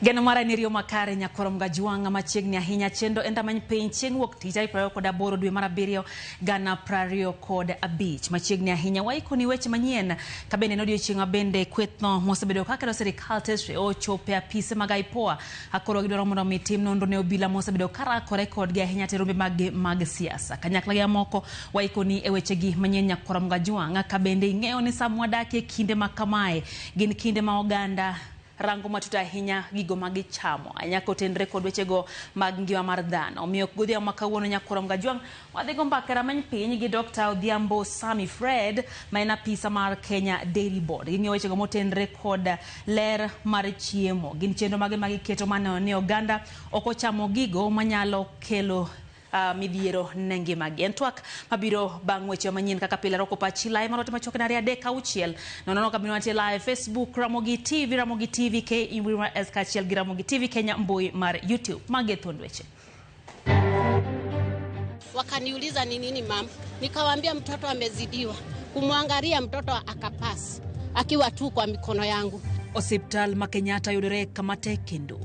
Geno mara en riyo makare nyakorom gajwang' machiegni ahinya chendo en rameny piny chieng' wuok tich tarik 28 dwe mar abiriyo 2025. Machiegni ahinya waikoni weche manyien ka bende en odiochieng' ma bende kwethno mosebedo ka kedo sirikal tesre ochopo e apise mag IPOA. Koro gidwaro mondo mi tim nonro ne obila mosebedo ka rakore kodgi ahinya te rombe mag mag siasa. Kanyakla gi mamoko waikoni e wechegi manyien nyakorom gajwang' ka bende ing'eyo ni sama wadakie kinde ma kamae gin kinde ma oganda rango matut ahinya gigo ma gichamo ahinya kotenre kod wechego mag ngima mar dhano. Omiyo godhiambo ma kawuono nyakorom gajwang' wadhi go mbaka e rameny piny gi Dr. Odhiambo Sami Fred ma en apisa mar Kenya Dairy Board. Ging'iyo wechego motenre kod ler mar chiemo. Gin chenro mage ma giketo mar neno ni oganda ok ochamo gigo manyalo kelo midhiero ne ngimagi. En twak mabiro bang' weche manyien kaka pile roko pachi live mar ote machuok 2 3 6 nono kabino wantie live Facebook Ramogi TV, Ramogi TV K S kaachiel gi Ramogi TV Kenya mbui mar YouTube. Magi e thuond weche. Wakaniuliza ni nini mam, nikawaambia mtoto amezidiwa. Kumwangalia mtoto akapas akiwa tu kwa mikono yangu. Osiptal ma Kenyatta yudore kama tek kendo.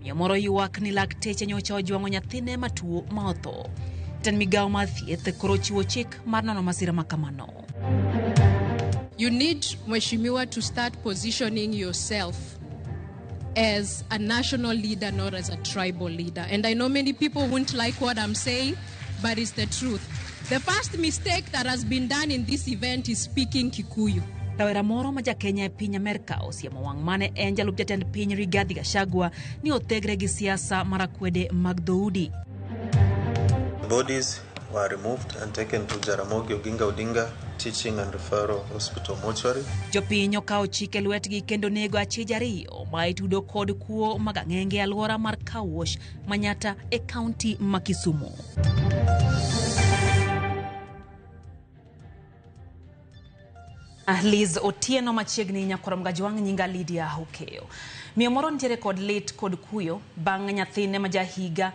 Miyo moro ywak ni lakteche nyocha ojwang'o nyathine matuo ma otho. Jatend migawo mar thieth koro chiwo chik mar nono masira ma kamano. You need, Mheshimiwa, to start positioning yourself as a national leader, not as a tribal leader. And I know many people won't like what I'm saying, but it's the truth. The first mistake that has been done in this event is speaking Kikuyu. Rawera moro ma ja-Kenya e piny Amerka osiemo wang' mane en jalup jatend piny Rigathi Gachagua ni othegre gi siasa mar akwede mag dhoudi. Bodies were removed and taken to Jaramogi Oginga Odinga Teaching and Referral Hospital mortuary. Jopiny okawo chik e lwetgi kendo nego achije ariyo ma itudo kod kuo mag ang'enge e alwora mar Car Wash Manyata e kaunti ma Kisumu. Liz Otieno machiegni nyakorom gajwang' nyinga Lydia Okeyo. Miyo moro nitiere kod lit kod kuyo bang' nyathine ma jahiga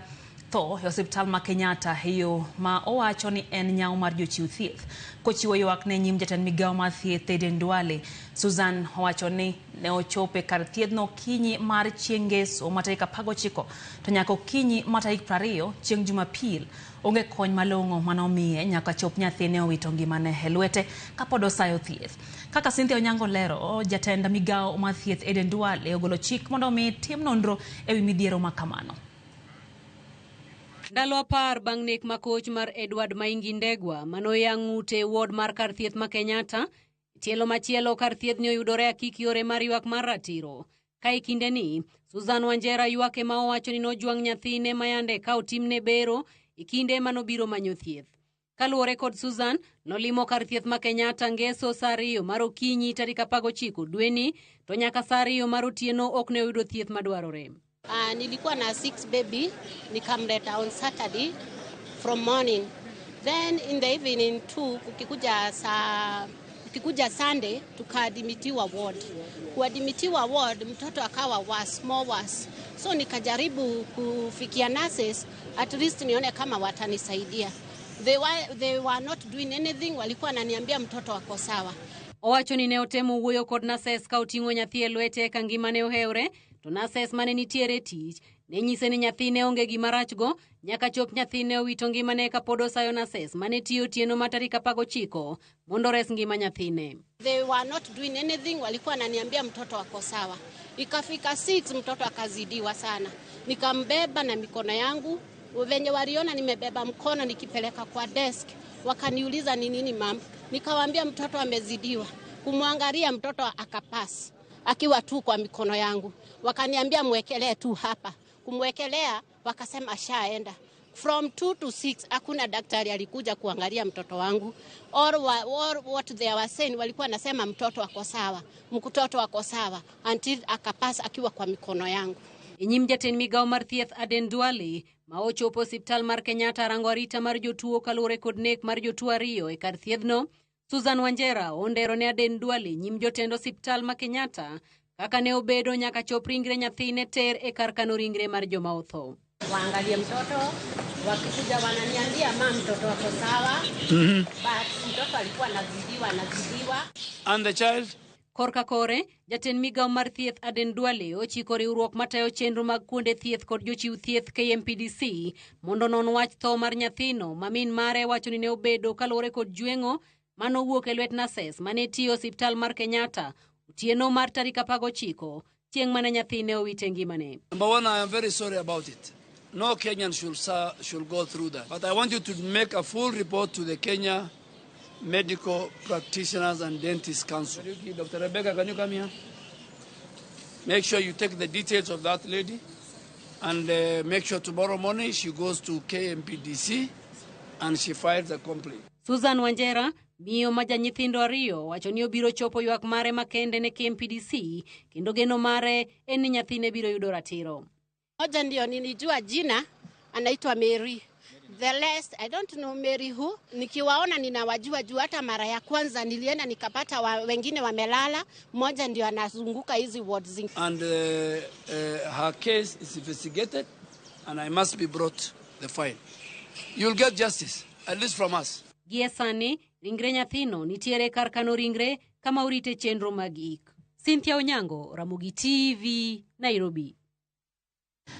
tho e osiptal ma Kenyatta e yo ma owacho ni en nyawo mar jochiw thieth. Kochiwo ywak ne nyim jatend migawo mar thieth Aden Duale, Susan owacho ni ne ochopo e kar thiethno okinyi mar chieng' ngeso ma tarik 19 to nyaka okinyi ma tarik 20 chieng' Jumapil onge kony malong'o manomiye nyaka chop nyathine owito ngimane e lwete kapod osayo thieth. Kaka Cynthia Onyango lero, jatend migawo mar thieth Aden Duale ogolo chik mondo omi tim nonro ewi midhiero ma kamano. Ndalo 10 bang' nek makoch mar Edward Maingi Ndegwa manoyang' ng'ute e ward mar kar thieth ma Kenyatta, tielo machielo kar thieth ni oyudore akik yore mar ywak mar ratiro. Ka e kinde ni, Susan Wanjera ywak ema owacho ni nojwang' nyathine mayande ka otimne bero e kinde manobiro manyo thieth. Kaluwore kod Susan, nolimo kar thieth ma Kenyatta ngeso saa 2 mar okinyi tarik 19 dweni, to nyaka saa 2 mar otieno ok ne oyudo thieth madwarore. Nilikuwa na 6 baby, nikamleta on Saturday from morning. Then in the evening too, kukikuja Sunday, tukaadmitiwa ward. Kuadmitiwa ward, mtoto akawa worse, more worse. So nikajaribu kufikia nurses, at least nione kama watanisaidia. They were not doing anything, walikuwa wananiambia mtoto wako sawa. Owacho ni ne otemo wuoyo kod nurses ka oting'o nyathi e lwete ka ngimane ohewre, to nurses mane nitiere tich ne nyise ni nyathine onge gima rachgo nyaka chop nyathine owito ngimane kapod osayo nurses mane tiyo otieno ma tarik 19 mondo ores ngima nyathine. They were not doing anything, walikuwa wananiambia mtoto wako sawa. Ikafika 6 mtoto akazidiwa sana. Nikambeba na mikono yangu, venye waliona nimebeba mkono nikipeleka kwa desk, wakaniuliza ni nini mam? Nikawaambia mtoto amezidiwa. Kumwangalia mtoto akapas akiwa tu kwa mikono yangu. Wakaniambia mwekelee tu hapa. Kumwekelea wakasema ashaenda. From 2 to 6 hakuna daktari alikuja kuangalia mtoto wangu. Or what they were saying, walikuwa wanasema mtoto ako sawa, mtoto ako sawa until akapas akiwa kwa mikono yangu. E nyim jatend migawo mar thieth Aden Duale ma ochopo osiptal mar Kenyatta rango arita mar jotuo kaluwore kod nek mar jotuo ariyo e kar thiethno, Susan Wanjera ondero ne Aden Duale nyim jotend osiptal ma Kenyatta kaka ne obedo nyaka chop ringre nyathine ter e kar kano ringre mar joma otho. Waangalie mtoto, wakikuja wananiambia ma mtoto wako sawa. But mtoto alikuwa anazidiwa, anazidiwa. And the child? Korka kore, jatend migawo mar thieth Aden Duale ochiko riwruok matayo chenro mag kuonde thieth kod jochiw thieth KMPDC mondo onon wach tho mar nyathino ma min mare wacho ni ne obedo kaluwore kod jweng'o manowuok e lwet nurses mane tiyo osiptal mar Kenyatta otieno mar tarik 19 chieng' mane nyathine owite ngimane. Number one, I am very sorry about it. No Kenyan should go through that. But I want you to make a full report to the Kenya Medical Practitioners and Dentists Council. Dr. Rebecca, can you come here? Make sure you take the details of that lady and make sure tomorrow morning she goes to KMPDC and she files a complaint. Susan Wanjera, miyo ma janyithindo ariyo, wacho ni obiro chopo ywak mare makende ne KMPDC kendo geno mare en ni nyathine biro yudo ratiro. Moja ndio nilijua jina, anaitwa Mary. The rest, I don't know Mary who. Nikiwaona ninawajua juu hata mara ya kwanza nilienda nikapata wengine wamelala, mmoja ndio anazunguka hizi wards zingine. And her case is investigated and I must be brought the file. You'll get justice, at least from us. Gie sani, ringre nyathino nitiere kar kano ringre kama orite chenro mag ik. Cynthia Onyango, Ramogi TV, Nairobi.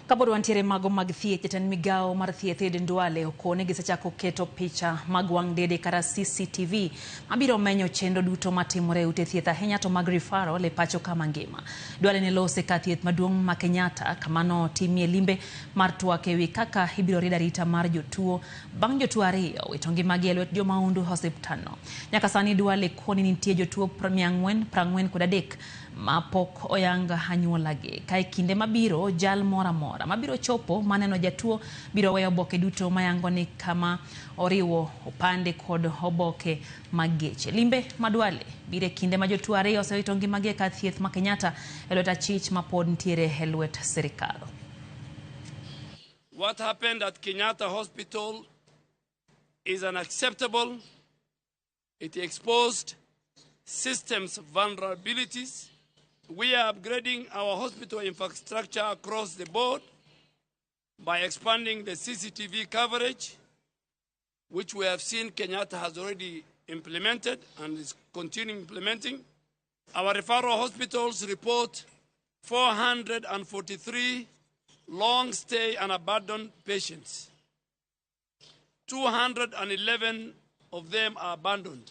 Kapod wantiere mago mag thieth, jatend migawo mar thieth Aden Duale okone gisechako keto picha mag wang' dede kata CCTV mabiro menyo chenro duto matimore e ute thieth ahinya to mag referral e pacho kama ngima. Duale ne lose kar thieth maduong' ma Kenyatta kama notimie limbe mar twak ewi kaka ibiro rid arita mar jotuo bang' jotuo ariyo wito ngimagi e lwet jomahundu e osiptandno. Nyaka sani Duale koni nitie jotuo 443 mapok oyang anyuolagi. Ka e kinde mabiro jal moro amora mabiro chopo maneno jatuo biro weyo oboke duto mayango ni kama oriwo opande kod oboke mag geche. Limbe ma Duale biro e kinde ma jotuo ariyo osewito ngimagi e kar thieth ma Kenyatta e lwet achich mapod nitiere e lwet sirikal. What happened at Kenyatta Hospital is unacceptable. It exposed systems vulnerabilities. We are upgrading our hospital infrastructure across the board by expanding the CCTV coverage, which we have seen Kenyatta has already implemented and is continuing implementing. Our referral hospitals report 443 long stay and abandoned patients. 211 of them are abandoned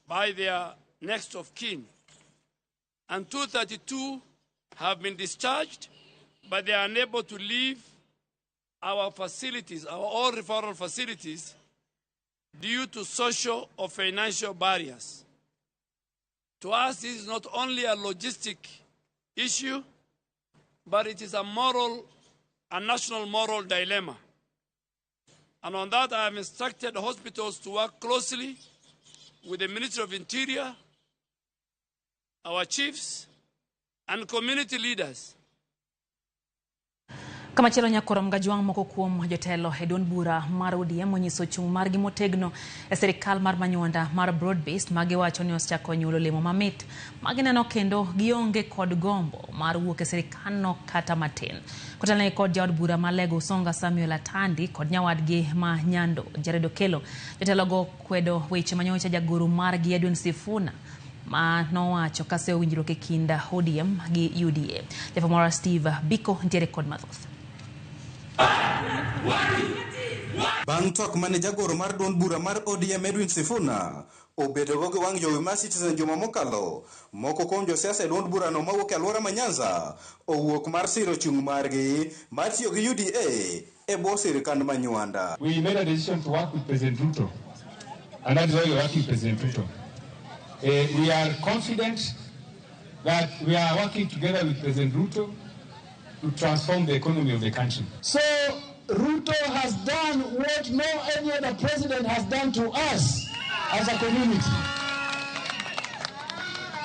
by their next of kin, and 232 have been discharged, but they are unable to leave our facilities, our all referral facilities, due to social or financial barriers. To us, this is not only a logistic issue, but it is a moral, a national moral dilemma. And on that, I have instructed hospitals to work closely with the Ministry of Interior, our chiefs, and community leaders. Kamachielo nyakoro Mgajwang' moko kuom jotelo e duond bura mar ODM onyiso chung' margi motegno e sirikal mar Manywanda mar broad based magiwacho ni osechako nyuolo olemo mamit magineno kendo gionge kod gombo mar wuok e sirikandno kata matin. Kotelnegi kod jaod bura ma Lego Usonga Samuel Atandi kod nyawadgi ma Nyando Jared Okello, jotelogo kwedo weche manyocha jagoro margi Edwin Sifuna ma nowacho kaseyo winjruok e kind ODM gi UDA. Jafwambo Steve Biko ntiere kod mathoth. Bang' twak mane jagoro mar duond bura mar ODM Edwin Sifuna obedogo gi wang' jowi mar Citizen juma mokalo, moko kuom josiasa e duond burano mawuok e alwora ma Nyanza owuok mar siro chung' margi mar tiyo gi UDA e bwo sirikand Manywanda. We made a decision to work with President Ruto, and that is why we are working with President Ruto. We are confident that we are working together with President Ruto to transform the economy of the country. So Ruto has done what no any other president has done to us as a community.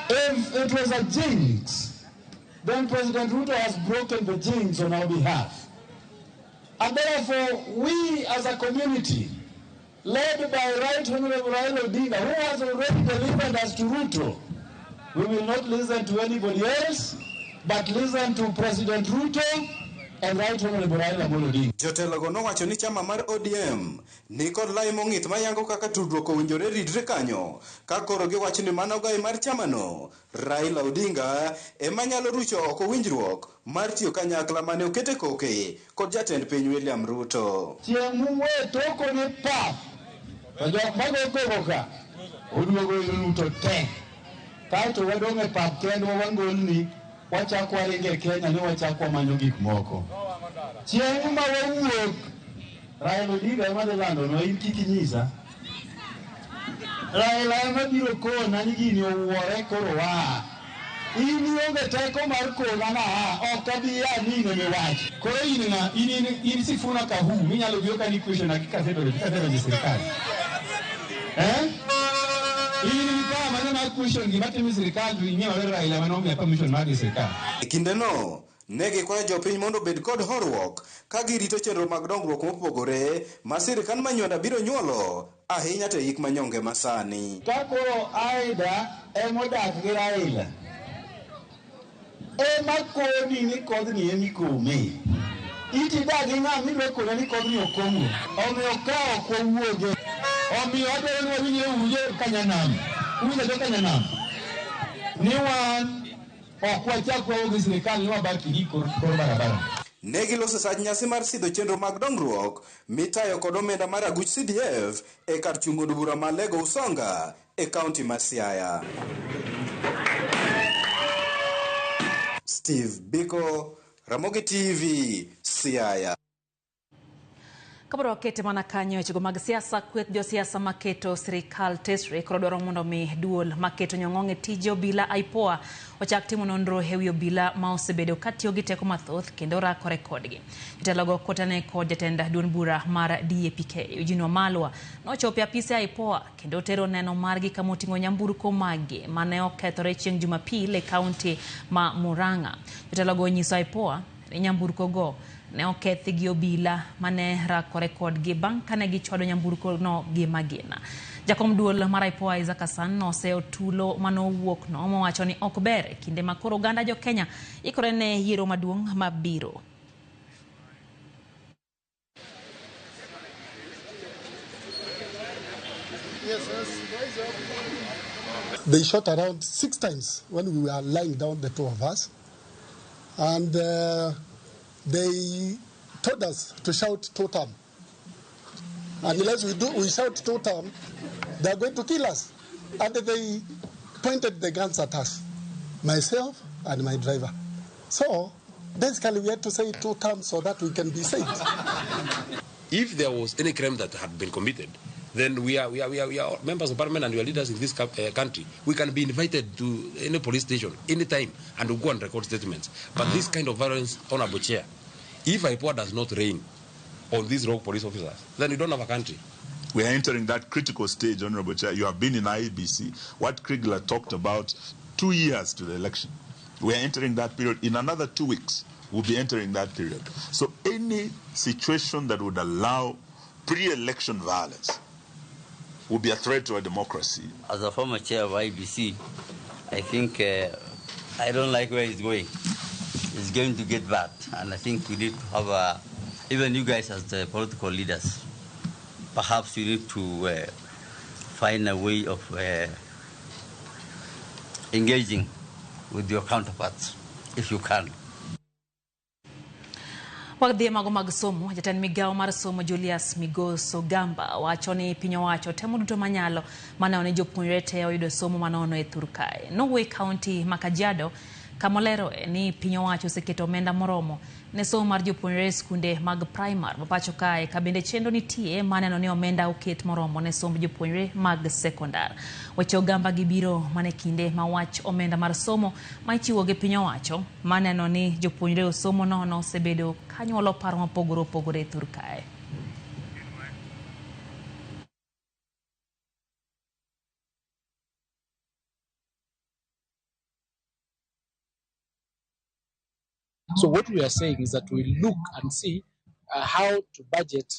If it was a jinx, then President Ruto has broken the jinx on our behalf. And therefore, we as a community, led by Right Honorable Raila Odinga, who has already delivered us to Ruto, we will not listen to anybody else, but listen to President Ruto and Right Honorable Raila Amolo Odinga. Jotelogo nowacho ni chama mar ODM ni kod lai mong'ith mayango kaka tudruok owinjore ridre kanyo ka koro giwacho ni mano gai mar chamano Raila Odinga ema nyalo rucho oko winjruok mar tiyo kanyakla mane okete koke kod jatend piny William Ruto. Chieng' muwe toko ni pap, to jok mago koko ka oduogo ir Ruto te. Kaeto wadong' e pap kendwa wangolni, wachako waringo e Kenya ni wachako wamanyo gik moko. Chieng' ma wawuok, Raila Odinga ema dhi landonwa, in kik inyisa. Raila ema biro kona ni gini owuore koro waa. In ionge teko mar kona na aa, ok abi aa ni in emiwacho. Koro in ng'a? In Sifuna Kahu, minyalo biro ka ni question na kikasebedo e sirikal. Eh? In gi power mane mar question gima timo e sirikal to ing'e maber Raila mane omiya permission mar dhi e sirikal. E kindeno, ne gikwayo jopiny mondo obed kod horuok ka girito chenro mag dongruok mopogore ma sirkand Manywanda biro nyuolo ahinya to e hik manyonge masani. Ka koro Aida emodak gi Raila, ema koni ni kodhni ema ikome. Iti dag gi ng'a midwa kona ni kodhni ok komgo. Omiyo ka ok wawuoge, omiyo adwaro ni wawinjre uru jo Kanyanam. Uwinjo jo Kanyanam? Ni wan ok wachak wawuog e sirikal ni wabaki gi kor barabara. Ne giloso sach nyasi mar sidho chenro mag dongruok mitayo kod omenda mar aguch CDF e kar chung' od bura ma Lego Usonga e kaunti ma Siaya. Steve Biko, Ramogi TV, Siaya. Kapod wakete mana kanyo wechego mag siasa, kweth josiasa maketo sirikal tesre koro dwaro mondo mi duol maketo nyong'ong' e tije obila IPOA ochak timo nonro e wi obila ma osebedo katiyo gi teko mathoth kendo rakore kodgi. Jotelogo kotene kod jatend duond bura mar DAPK Eugene Wamalwa nochopo e apise IPOA kendo tero neno margi kama oting'o nyamburko maggi mane okethore chieng' Jumapil e kaunti ma Murang'a. Jotelogo onyiso IPOA ni nyamburko go ne okethi gi obila mane rakore kodgi bang' kane gichwado nyamburko no gi magina. Jakom duol mar IPOA Isaac Hassan noseyo tulo manowuok no mowacho ni ok ber e kinde ma koro oganda jo Kenya ikore ne yiero maduong' mabiro. They shot around 6 times when we were lying down, the two of us. And they told us to shout totem. Unless we shout totem, they are going to kill us. And they pointed the guns at us, myself and my driver. So basically we had to say totem so that we can be saved. If there was any crime that had been committed, then we are members of parliament and we are leaders in this country. We can be invited to any police station anytime and we go and record statements. But this kind of violence, Honorable Chair, if IPOA does not reign on these rogue police officers, then we don't have a country. We are entering that critical stage, Honorable Chair. You have been in IEBC. What Kriegler talked about 2 years to the election. We are entering that period. In another 2 weeks, we'll be entering that period. So any situation that would allow pre-election violence will be a threat to our democracy. As a former chair of IBC, I think I don't like where it's going. It's going to get bad, and I think we need to have even you guys as the political leaders, perhaps you need to find a way of engaging with your counterparts, if you can. Wadhi mago mag somo, jatend migawo mar somo Julius Migos Ogamba wacho ni piny owacho temo duto manyalo maneno ni jopuonjre te oyudo somo manono e thur kae. Nowuoyo e kaunti ma Kajiado kamolero ni piny owacho oseketo omenda moromo ne somo mar jopuonjre e skunde mag primar ma pacho kae, ka bende chenro nitie maneno ni omenda oket moromo ne somb jopuonjre mag sekondar. Weche Ogamba gibiro mana e kinde ma wach omenda mar somo ma ichiwo gi piny owacho maneno ni jopuonjre osomo nono osebedo kanyuolo paro mopogore opogore e thur kae. So what we are saying is that we look and see how to budget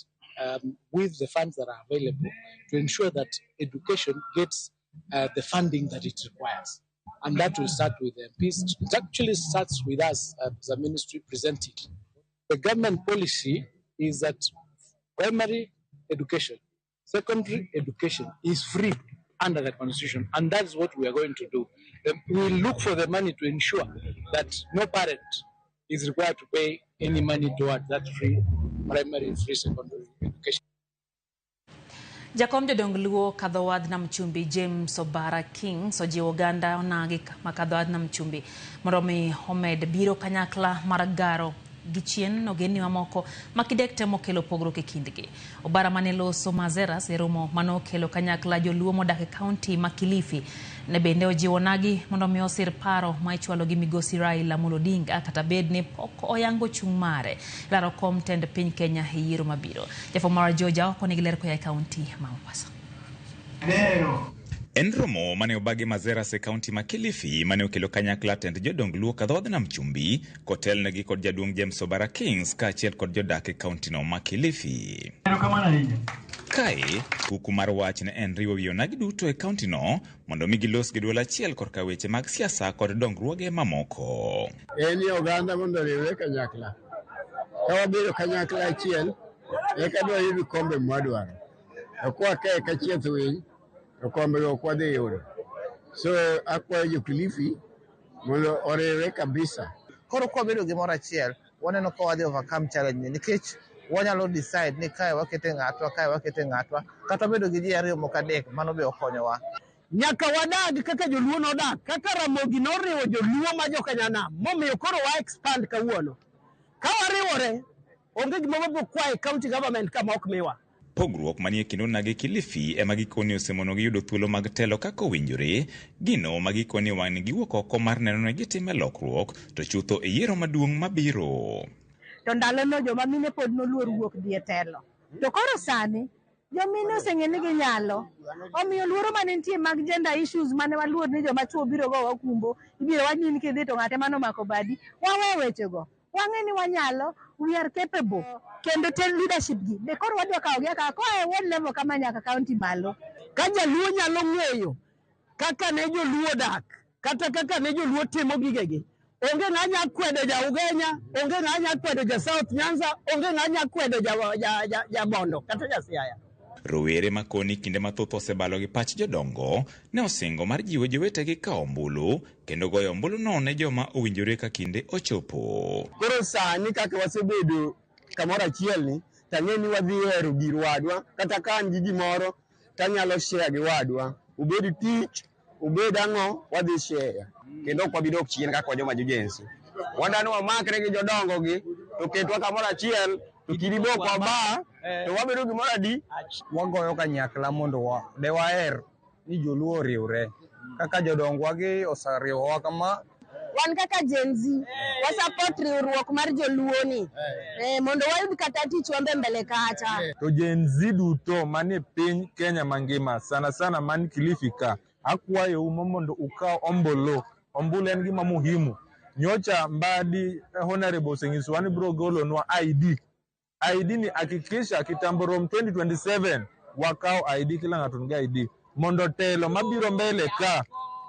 with the funds that are available to ensure that education gets the funding that it requires. And that will start with the MPs. It actually starts with us as a ministry presenting The government policy is that primary education, secondary education is free under the constitution, and that's what we are going to do. We look for the money to ensure that no parent is required to pay any money toward that free primary and free secondary education. Jakom jodong Luo kadho wadh nam chumbi James Obara Kings ojiwo oganda onagi ma kadho wadh nam chumbi mondo mi omed biro kanyakla mar garo gi chien ogendni mamoko ma kidek temo kelo pogruok e kindgi. Obara mane loso Mazeras e romo manokelo kanyakla joluo modak e kaunti ma Kilifi ne bende ojiwo onagi mondo mi osir paro ma ichwalo gi migosi Raila Amolo Odinga kata bed ni pok oyango chung' mare laro kom tend piny Kenya e yiero mabiro. Jafwambo mar George Aoko nigi ler koa e kaunti ma Mombasa. En romo mane obagi Mazeras e kaunti ma Kilifi mane okelo kanyakla tend jodong Luo kadho wadh nam chumbi kotelnegi kod jaduong' James Obara Kings kaachiel kod jodak e kauntino ma Kilifi. Kae, kuku mar wach ne en riwo wi onagi duto e kauntino mondo mi gilos gi duol achiel korka weche mag siasa kod dongruoge mamoko. En ni oganda mondo oriwre kanyakla. Ka wabedo kanyakla achiel, eka dwayud kombe mwadwaro. To kwakae kachieth winy, to kombego ok wadhi yudo. So akwayo jo Kilifi mondo oriwre kabisa. Koro kwabedo gimoro achiel, waneno ka wadhi overcome challenge ni nikech wanyalo decide ni kae wakete ng'atwa, kae wakete ng'atwa, kata bedo gi ji ariyo moko adek, mano be okonyowa. Nyaka wadag kaka joluo nodak, kaka Ramogi noriwo joluo ma jokanyanam, momiyo koro wa expand kawuono. Ka wariwore, onge gima wabiro kwayo e county government kama ok miwa. Pogruok manie kind onagi Kilifi ema gikone osemonogi yudo thuolo mag telo kaka owinjore, gino ma gikone wang'ni giwuok oko mar neno ni gitime lokruok to chutho e yiero maduong' mabiro. To ndalono joma mine pod noluor wuok dhi e telo. To koro sani jomine oseng'e ni ginyalo. Omiyo luoro mane nitie mag gender issues mane waluor ni joma chuo biro go wakumbo, ibiro wach ni in kidhi to ng'ate mane omako badi. Wawe wechego. Wang'e ni wanyalo, we are capable. Kendo tell leadership gi be koro wadwa kawo gi akawa koa e ward level kama nyaka county malo. Ka jaluo nyalo ng'eyo kaka ne joluo dak, kata kaka ne joluo timo gigegi, onge ng'a nya kwedo ja Ugenya, onge ng'a nya kwedo ja South Nyanza, onge ng'a nya kwedo ja Bondo kata ja Siaya. Rowere ma koni kinde mathoth osebalo gi pach jodongo ne osingo mar jiwo jowetegi kawo ombulu kendo goyo ombuluno ne joma owinjore ka kinde ochopo. Koro sani kaka wasebedo kamoro achiel ni, tang'e ni wadhi hero gir wadwa, kata ka an gi gimoro tanyalo share gi wadwa. Obed tich, obed ang'o, wadhi share. Kendo ok wabi dok chien kaka joma jo Gen Z. Wadwa ni wamakre gi jodongo gi, to ketwa kamoro achiel, to kidi be ok waba, to wabedo gimoro adi? Wagoyo kanyakla mondo wa, de waher ni joluo oriwre. Kaka jodongwa gi oseriwowa kama. Wan kaka Gen Z, wa support riwruok mar joluo ni. Mondo wayud kata tich wambe mbele kacha. To Gen Z duto manie piny Kenya mangima, sana sana man Kilifi ka, akwayou mondo ukaw ombulu. Ombulu en gima muhimu. Nyocha Mbadi Honorable osenyisowa ni biro golonwa ID. ID ni hakikisha kitambo rom 2027 wakaw ID, kila ng'ato nigi ID. Mondo telo mabiro mbele ka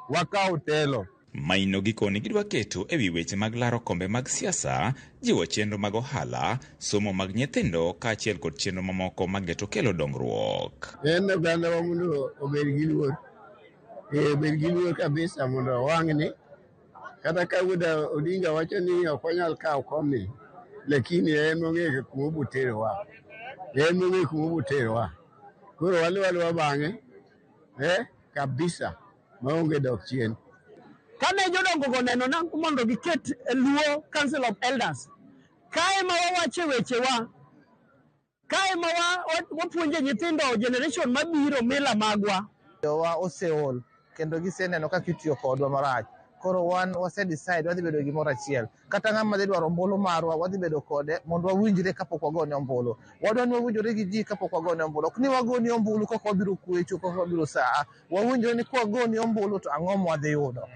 wakaw telo. Maino gikoni gidwa keto ewi weche mag laro kombe mag siasa, jiwo chenro mag ohala, somo mag nyithindo kaachiel kod chenro mamoko mageto kelo dongruok. En oganda wa mondo obed gi luor. Obed gi luor kabisa mondo wang'ni. Kata ka wuod Odinga wacho ni ok wanyal kawo komni, lakini en ong'eyo kuma obiro terowa. En ong'eyo kuma obiro terowa. Koro waluw aluwa bang'e, kabisa, maonge dok chien. Kane jodongo go neno na mondo giket Luo Council of Elders, kae ma wawache wechewa, kae ma wapuonje nyithindo generation mabiro mila magwa. Jowa oseol kendo giseneno kaka itiyo kodwa marach. Koro wan wase decide wadhi bedo gimoro achiel. Kata ng'ama dhi dwaro ombulu marwa wadhi bedo kode mondo wawinjre kapok wagone ombulu. Wadwa ni wawinjore gi ji kapok wagone ombulu. Ok ni wagoni ombulu kaka wabiro kwecho, kaka wabiro saa. Wawinjore ni kwagoni ombulu to ang'o mwadhi yudo.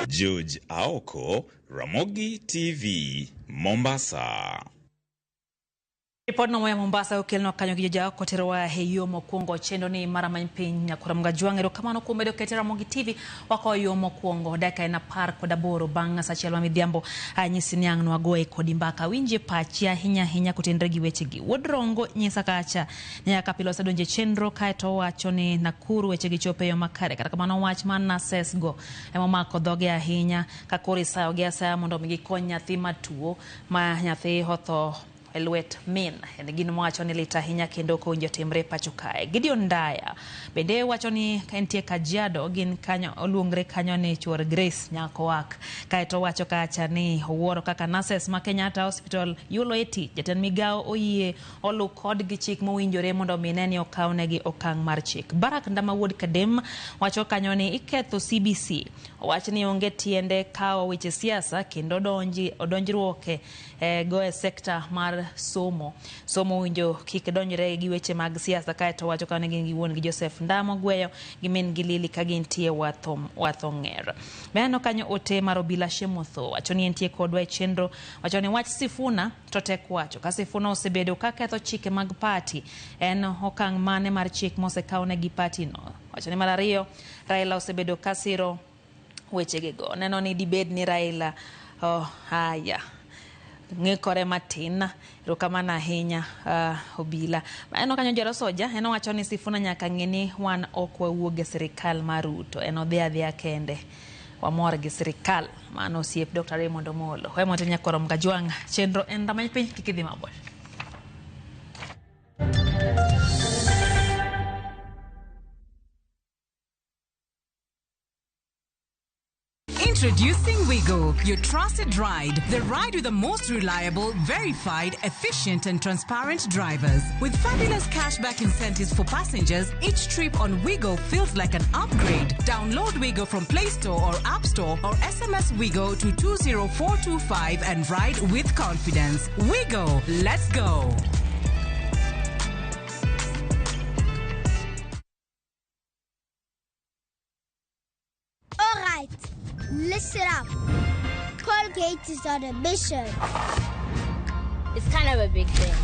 George Aoko, Ramogi TV, Mombasa. Ripodno moya Mombasa okelnwa kanyo gi jojawa koterowa e yo mokwongo chenro ni mara many piny nyakora Mgajwang'. Erokamano kuom bedo kete Ramogi TV wako yo mokwongo dakika en 18 bang' sa achiel ma midhiambo. Anyisi ni ang' nwagoye kodi mbaka winje pachi ahinya ahinya kotenre gi wechegi. Wuod Rongo nyisa kacha nyaka pile osedonjo e chenro kaeto owacho ni Nakuru wechegi chopo e yo makare. Kata kamano wach mar nurses go emomako dhoge ahinya ka koro isayogi asaya mondo mi gikony nyathi matuo ma nyathi otho e lwet min. En gino mowacho ni lit ahinya kendo ok owinjo timre pacho kae. Gideon Ndaya bende wacho ni ka entie Kajiado gin kanyo oluongre kanyo ni chuor Grace Nyakowak. Kaeto owacho kacha ni owuoro kaka nurses ma Kenyatta Hospital yulo e tich. Jatend migawo oyie olu kodgi chik mowinjore mondo mi ne ni okawnegi okang' mar chik. Barak Ndama wuod Kadem wacho kanyo ni iketho CBC. Owach ni onge tiende kawo weche siasa kendo odonjruok go e sekta mar somo. Somo owinjo kik donjre gi weche mag siasa. Kaeto wacho kanyo ni gin gi wuon gi Joseph Ndamo Gweyo gi min gi Lili ka gintie Watho Ng'er. Be aneno kanyo ote mar Obila Shemotho wacho ni entie kodwa e chenro. Wacho ni wach Sifuna to tek wacho. Ka Sifuna osebedo ka ketho chike mag party, en okang' mane mar chik mosekawne gi party no? Wacho ni mar ariyo, Raila osebedo ka siro wechegego. Neno ni dibed ni Raila haya ng'ikore matin. Erokamano ahinya Obila. Aneno kanyo Jaro Soja en owacho ni Sifuna nyaka ng'e ni wan ok wawuog e sirikal mar Ruto. En odhi adhiya kende. Wamor gi sirikal. Mano osiep Dr. Raymond Omolo. We mondo nyakoro Mgajwang'. Chenro en rameny piny kik idhi mabor. Introducing Wigo, your trusted ride. The ride with the most reliable, verified, efficient, and transparent drivers. With fabulous cashback incentives for passengers, each trip on Wigo feels like an upgrade. Download Wigo from Play Store or App Store or SMS Wigo to 20425 and ride with confidence. Wigo, let's go. All right, listen up. Colgate is on a mission. It's kind of a big thing.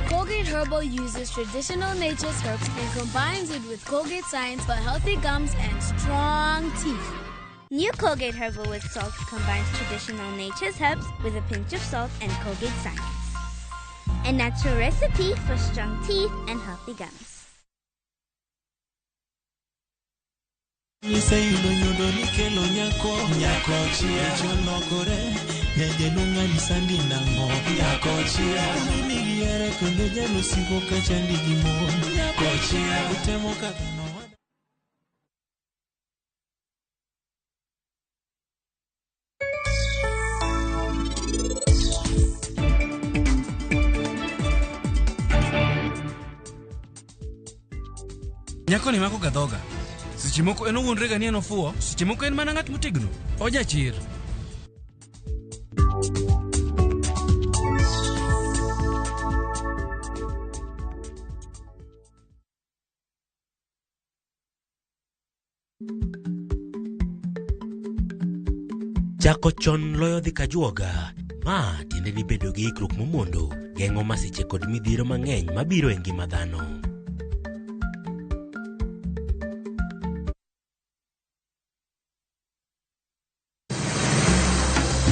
Colgate Herbal uses traditional nature's herbs and combines it with Colgate science for healthy gums and strong teeth. New Colgate Herbal with Salt combines traditional nature's herbs with a pinch of salt and Colgate science. A natural recipe for strong teeth and healthy gums. Iseyudo nyodo nikelo nyako nyako chia cholokore nyajaluong' ani sandi nang'o nyako chia nigi here kendo jalosiko ka chandi gi mon nyako chia utemo ka dhano. Nyako ni mako ga dhoga. Seche moko en owuondre ga ni en ofuwo, seche moko en mana ng'at motegno. Ojachir. Chako chon loyo dhi kajuoga. Ma tiende ni bedo gi ikruok momondo, geng'o masiche kod midhiero mang'eny mabiro e ngima dhano.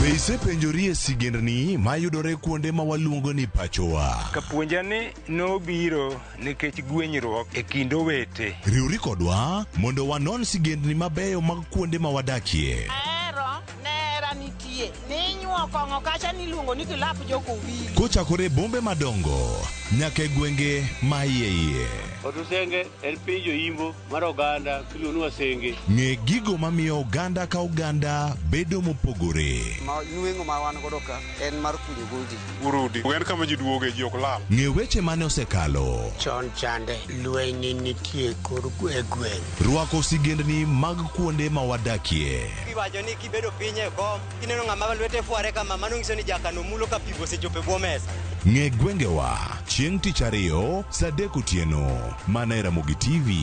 Be isepenjori e sigendni mayudore kuonde ma waluongo ni pachowa? Kapuonja ni nobiro nikech gwenyruok e kind owete. Riwri kodwa mondo wanon sigendni mabeyo mag kuonde ma wadakie. Ahero nera nitie ninyuo kong'o kacha niluongo ni kilap jokowili. Kochakore e bombe madongo nyaka e gwenge ma iye iye. Otusenge en piny joimbo mar oganda miluongo ni Wasenge. Ng'e gigo mamiyo oganda ka oganda bedo mopogore. Ma nweng'o ma wan godo ka en mar kunyo goldi. Urudi en kama ji duoge ji ok lal. Ng'e weche mane osekalo. Chon chande lweny nitie kor e gweng'. Rwako sigendni mag kuonde ma wadakie. Iwacho ni kibedo piny e kom kineno ng'ama lwete fware kama mano nyiso ni jakano mulo ka pi osechopo e bwo mesa. Ng'e gwengewa chieng' tich ariyo saa 3 otieno mana e Ramogi TV.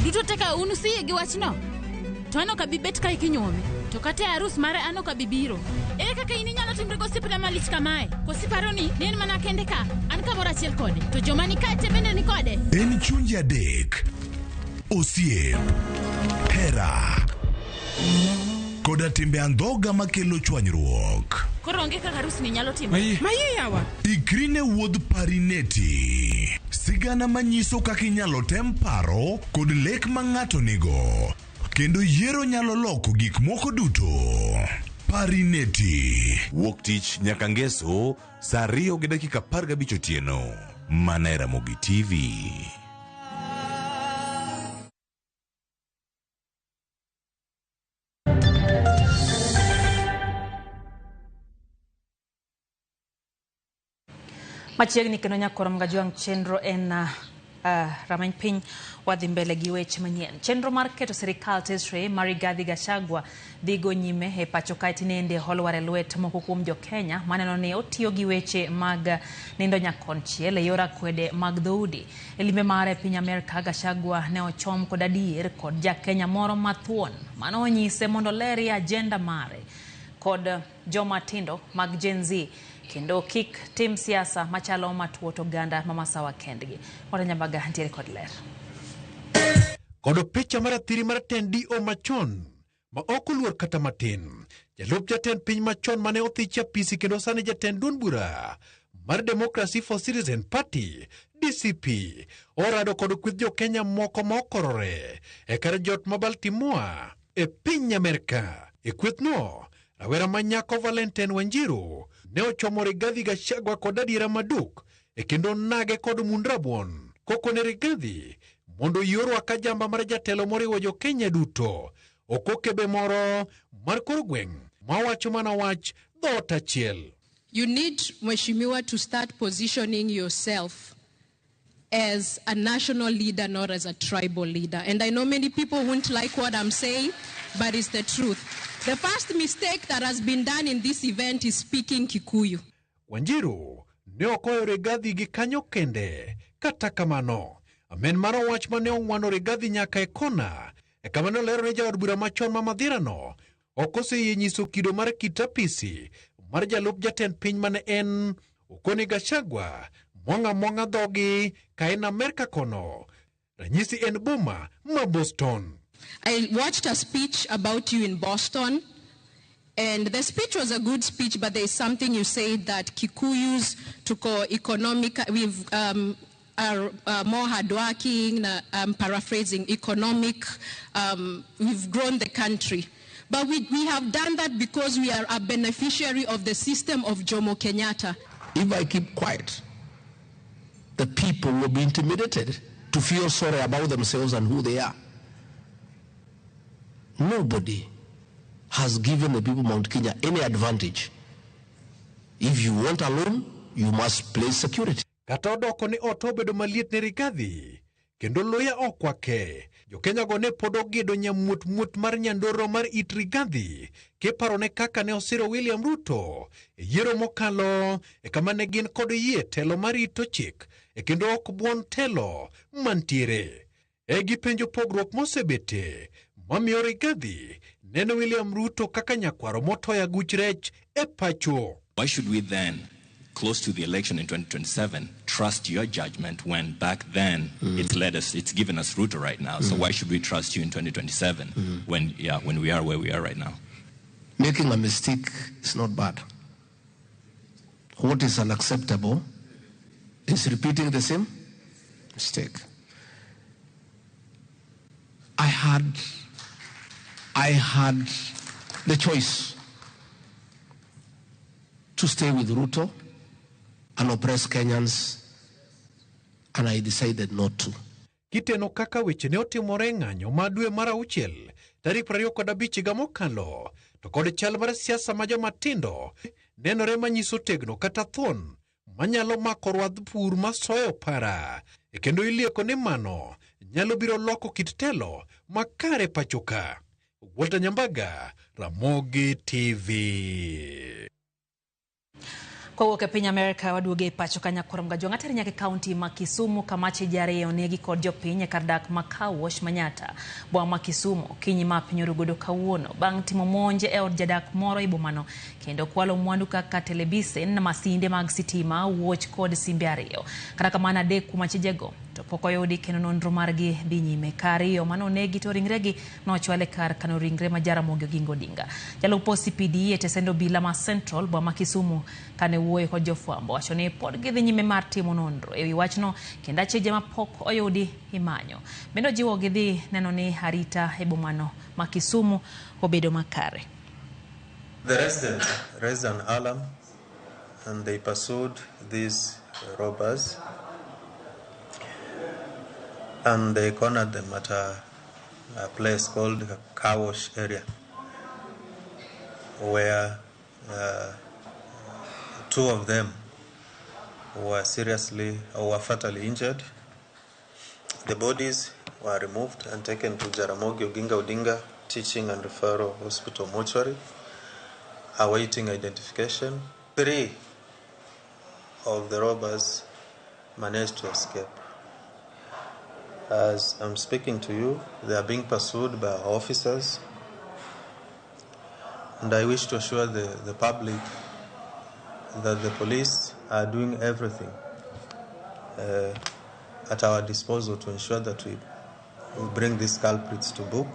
Duto te ka un usiye gi wachno? To an ok abi bet kae kinyuome. To kata e arus mare an ok abi biro. Ere kaka in inyalo timri gosiepna malich kamae? Koso iparo ni ne en mana kende ka? An kamoro achiel kode. To joma ni kae te bende ni kode. En chunje adek, osiep, hera, koda timbe andhoga makelo chwanyruok. Koro onge kaka arusni nyalo timore. Maye yawa. Ikri ne wuodh Parineti. Sigana manyiso kaka inyalo tem paro kod lek ma ng'ato nigo. Kendo yiero nyalo loko gik moko duto. Parineti. Wuok tich nyaka ngeso saa 2:15 otieno. Mana e Ramogi TV. Machiegni kendo nyakoro Mgajwang' chenro en rameny piny wadhi mbele gi weche manyien. Chenro mar keto sirikal tesre mar Rigathi Gachagua dhi go nyime e pacho kae tinende olwar e lwet moko kuom jo Kenya maneno ni otiyo gi weche mag nindo nyakonchiel e yor akwede mag dhoudi. E limbe mare e piny Amerka, Gachagua ne ochom kod adier kod ja Kenya moro mathuon mano onyise mondo olerie agenda mare kod joma tindo mag Gen Z kendo kik tim siasa machalo matuoto oganda ma masawa kendgi. Moro Nyambaga ntiere kod ler. Kod picha mar athiri mar tend DO machon ma ok oluor kata matin. Jalup jatend piny machon mane othich e apisi kendo sani jatend duond bura mar Democracy for Citizen Party DCP orado kod kweth jo Kenya moko ma okorore e kar jot ma Baltimore e piny Amerka. E kwethno, rawera ma nyako Valentine Wanjiru ne ochomo Rigathi Gachagua kod adiera maduk e kendo nage kod mund rabuon kokone Rigathi mondo yorwa ka jamba mar jatelo moriwo jo Kenya duto ok okebe moro mar kor gweng' mawacho mana wach dhoot achiel. You need, Mheshimiwa, to start positioning yourself as a national leader, not as a tribal leader. And I know many people won't like what I'm saying, but it's the truth. The first mistake that has been done in this event is speaking Kikuyu. Wanjiru ne okoyo Rigathi gi kanyo kende. Kata kamano, amen mar wach mane ong'wano Rigathi nyaka e kona e kama ne olero ne jaod bura machon ma Mathira-no ok oseyie nyiso kido mar kit apisi mar jalup jatend piny mane en Okone Gachagua mwang'a mwang'a dhogi ka en Amerka kono. Ranyisi en boma ma Boston. I watched a speech about you in Boston, and the speech was a good speech, but there is something you said that Kikuyus tuko economic, we've are more hardworking, I'm paraphrasing, economic, we've grown the country. But we have done that because we are a beneficiary of the system of Jomo Kenyatta. If I keep quiet, the people will be intimidated to feel sorry about themselves and who they are. Nobody has given the people of Mount Kenya any advantage. If you want a loan, you must place security. Kata odoko ni ot obedo maliet ne Rigathi, kendo luya okwake. Jo-Kenya go ne pod ogedo nyamuot-muot mar nyandoro mar it Rigathi, kiparone kaka ne osiro William Ruto e yiero mokalo e kama ne gin kod yie telo mar rito chik e kendo ok buon telo mantiere. E gipenjo pogruok mosebete mamiyo Rigathi neno William Ruto kaka nyakwaro motoyo aguch rech e pacho. Why should we then, close to the election in 2027, trust your judgment when back then it's led us, it's given us Ruto right now. So why should we trust you in 2027 when we are where we are right now? Making a mistake is not bad. What is unacceptable is repeating the same mistake. I had the choice to stay with Ruto and oppress Kenyans, and I decided not to. Kiteno kaka weche ne otimore ng'anyo ma dwe mar auchiel tarik 25 higa mokalo, to kod chal mar siasa ma joma tindo nenore manyiso tegno kata thuon manyalo mako rwadh pur masoyo para, e kendo ilieko ni mano nyalo biro loko kit telo makare pacho ka. Walter Nyambaga, Ramogi TV. Kowuok e piny Amerka waduogo e pacho ka Nyakurom Gajwang' ateri nyaka e kaunti ma Kisumu kama achije ariyo onegi kod jopiny e kar dak ma Carwash Manyatta, boma ma Kisumu okinyi ma piny oru godo kawuono bang' timo monj e od jadak moro e bomano kendo kwalo mwandu kaka telebisen, masinde mag sitima, wuoch kod simbe ariyo. Kata kamano adek kuom achijego to pok oyudi kendo nonro margi dhi nyime. Ka ariyo mane onegi to ringregi nochwal e kar kano ringre ma Jaramogi Oginga Odinga. Jalup OCPD e tesend obila ma Central boma ma Kisumu kane wuoyo kod jofwambo wacho ni pod gidhi nyime mar timo nonro ewi wachno kendo achije mapok oyudi imanyo. Bende ojiwo gidhi neno ni arita e bomano ma Kisumu obedo makare. The resident raised an alarm and they pursued these robbers and they cornered them at a place called Carwash area, where two of them were seriously or were fatally injured. The bodies were removed and taken to Jaramogi Oginga Odinga Teaching and Referral Hospital mortuary, awaiting identification. 3 of the robbers managed to escape. As I'm speaking to you, they are being pursued by our officers, and I wish to assure the public that the police are doing everything at our disposal to ensure that we bring these culprits to book.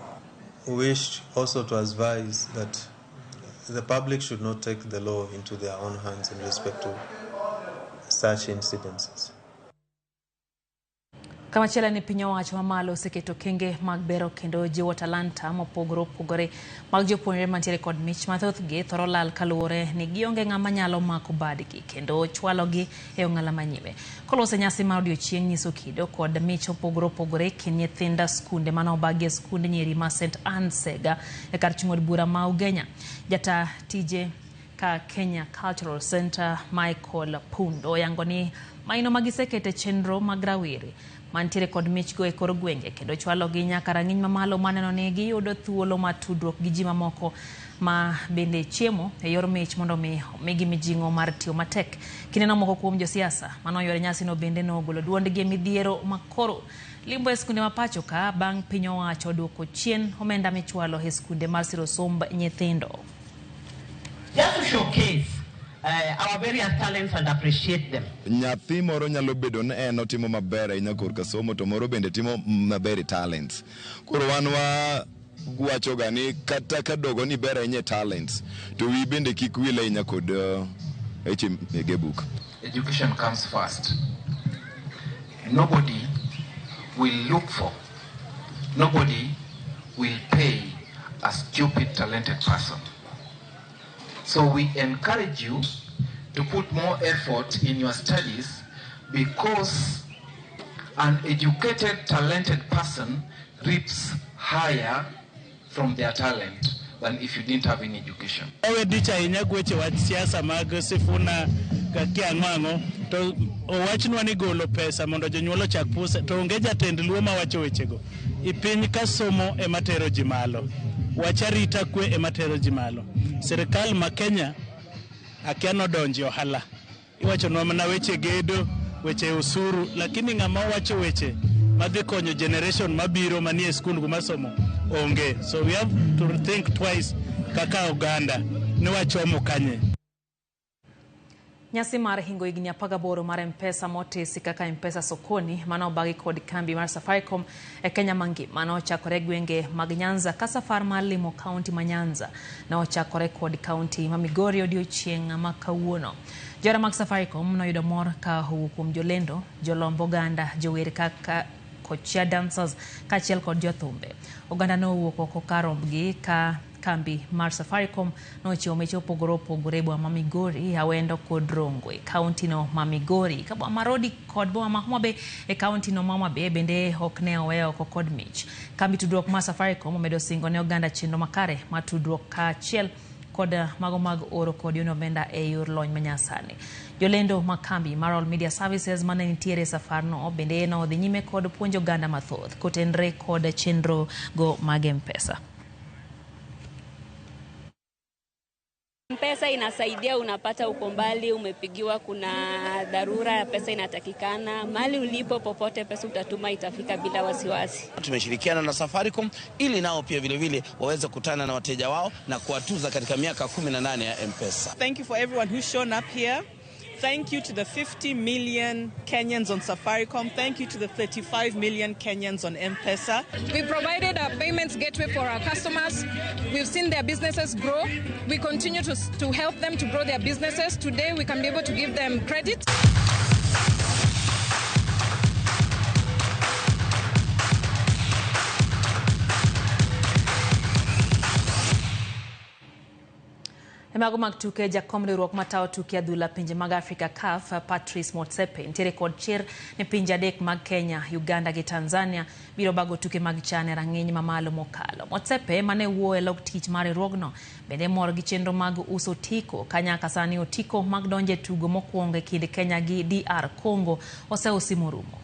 We wish also to advise that the public should not take the law into their own hands in respect to such incidences. Kamachielo ni piny owacho mamalo oseketo okenge mag bero kendo jiwo talanta mopogore opogore mag jopuonjre mantiere kod mich mathothgi thoro lal kaluwore ni gionge ng'ama nyalo mako badgi kendo chwalogi e ong'ala manyime. Kolose nyasi mar odiochieng' nyiso kido kod mich mopogore opogore kind nyithind skunde mane obagi e skund nyiri ma St Anne Sega e kar chung' od bura ma Ugenya. Jata tije ka Kenya Cultural Center Michael Pundo oyango ni maino magisekete chenro mag rawere mantiere kod michgo e kor gwenge kendo chwalogi nyaka rang'iny mamalo maneno ni giyudo thuolo mar tudruok gi ji mamoko ma bende chiemo e yor mich mondo mi omigi mijing'o mar tiyo matek. Kineno moko kuom josiasa manoyuoro nyasino bende nogolo duondgi e midhiero makoro limbo e skunde ma pacho ka bang' piny owacho duoko chien omenda michwalo e skunde mar siro somb nyithindo. Just to showcase our various talents and appreciate them. Nyathi moro nyalo bedo ni en otimo maber ahinya korka somo to moro bende timo maber e talents. Koro wan wawachoga ni kata ka dogo ni ber ahinya e talents, to wi bende kik wil ahinya kod weche mege buk. Education comes first. Nobody will look for, nobody will pay a stupid talented person. So we encourage you to put more effort in your studies, because an educated, talented person reaps higher from their talent than if you didn't have any education. Owe dich ahinya gweche wach siasa mag Sifuna ka ang'o to owachnwa ni golo pesa mondo jonyuol ochak puse to onge jatend Luo mawacho wechego. I piny ka somo ema tero ji malo, wach arita kwe ema tero ji malo. Sirikal ma Kenya akia nodonje ohala. Iwachonwa mana weche gedo, weche usuru, lakini ng'ama wacho weche madhi konyo generation mabiro manie skul kuma somo onge. So we have to think twice kaka oganda ni wachomo kanye. Nyasi mar hingo higni 18 mar M-Pesa motesi kaka M-Pesa sokoni mane obagi kod kambi mar Safaricom e Kenya mangima nochakore gwenge mag Nyanza ka safar mar limo kaunti ma Nyanza nochakore kod kaunti ma Migori odiochieng' ma kawuono. Johera mag Safaricom noyudo mor ka owuok kuom jolendo, jolomb oganda, jower kaka Kochia Dancers kaachiel kod jothumbe. Oganda nowuok oko kar rombgi ka kambi mar Safaricom nochiwo mich mopogore opogore e boma ma Migori, Awendo kod Rongwe, kaunti no ma Migori. Ka boma ma Rodi kod boma ma Homa Bay e kaunti no ma Homa Bay bende ok ne owe oko kod mich. Kambi tudruok mar Safaricom omedo singo ne oganda chenro makare mar tudruok kaachiel kod mago mag oro kod yudo omenda e yor lony manyasani. Jolendo ma kambi mar All Media Services mane nitiere e safarno bende nodhi nyime kod puonjo oganda mathoth kotenre kod chenro go mag M-Pesa. M-Pesa inasaidia, unapata uko mbali, umepigiwa, kuna dharura ya pesa inatakikana, mali ulipo popote, pesa utatuma itafika bila wasiwasi. Tumeshirikiana na Safaricom ili nao pia vilevile waweze kukutana na wateja wao na kuwatuza katika miaka 18 ya M-Pesa. Thank you for everyone who's shown up here. Thank you to the 50 million Kenyans on Safaricom. Thank you to the 35 million Kenyans on M-Pesa. We provided a payments gateway for our customers. We've seen their businesses grow. We continue to help them to grow their businesses. Today, we can be able to give them credit. E mago mag tuke, jakom riwruok matayo tuke adhula pinje mag Afrika CAF, Patrice Motsepe nitiere kod chir ni pinje adek mag Kenya, Uganda gi Tanzania biro bago tuke mag CHAN e rang'iny mamalo mokalo. Motsepe mane wuoyo e lok tich mar riwruogno bende mor gi chenro mag uso otiko ka nyaka sani otiko mag donjo e tugo mokwongo e kind Kenya gi DR Congo oseusi morumo.